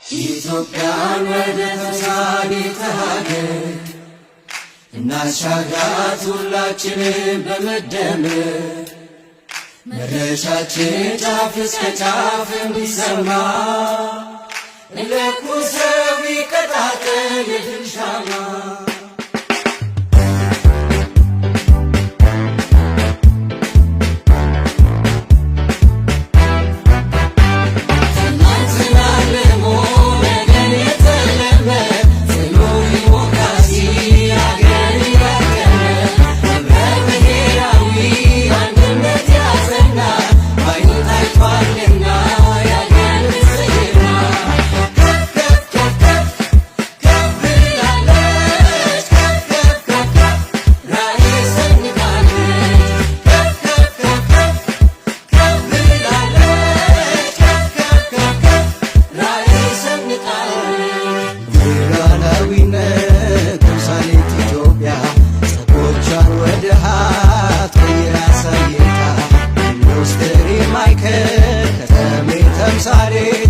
ኢትዮጵያን ወደ ተምሳሌተ ሀገር እናሻግራት ሁላችንም በመደመር፣ መድረሻችን ጫፍ እስከ ጫፍ እንዲሰማ እንለኩሰው ይቀጣጠል የድል ሻማ። ትናንትና አልሞ ነገን የተለመ፣ ጽኑ ዲሞክራሲ አገር ያቀመ፣ ህብረ ብሔራዊ አንድነት ያጸና፣ ባይኑ ታይቷልና የአገር ብልጽግና። ከፍ ከፍ ከፍ ከፍ ከፍ ብላለች፣ ከፍ ከፍ ከፍ ከፍ ራዕይ ሰንቃለች። ከፍ ከፍ ከፍ ከፍ ከፍ ብላለች፣ ከፍ ከፍ ከፍ ከፍ ራዕይ ሰንቃለች። የሉዓላዊነት ተምሳሌት ኢትዮጵያ ጸጎቿን ወደ ሀብት ቀይራ አሳይታ፣ ኢንዱስትሪ ማዕከል ከተሜ ተምሳሌት።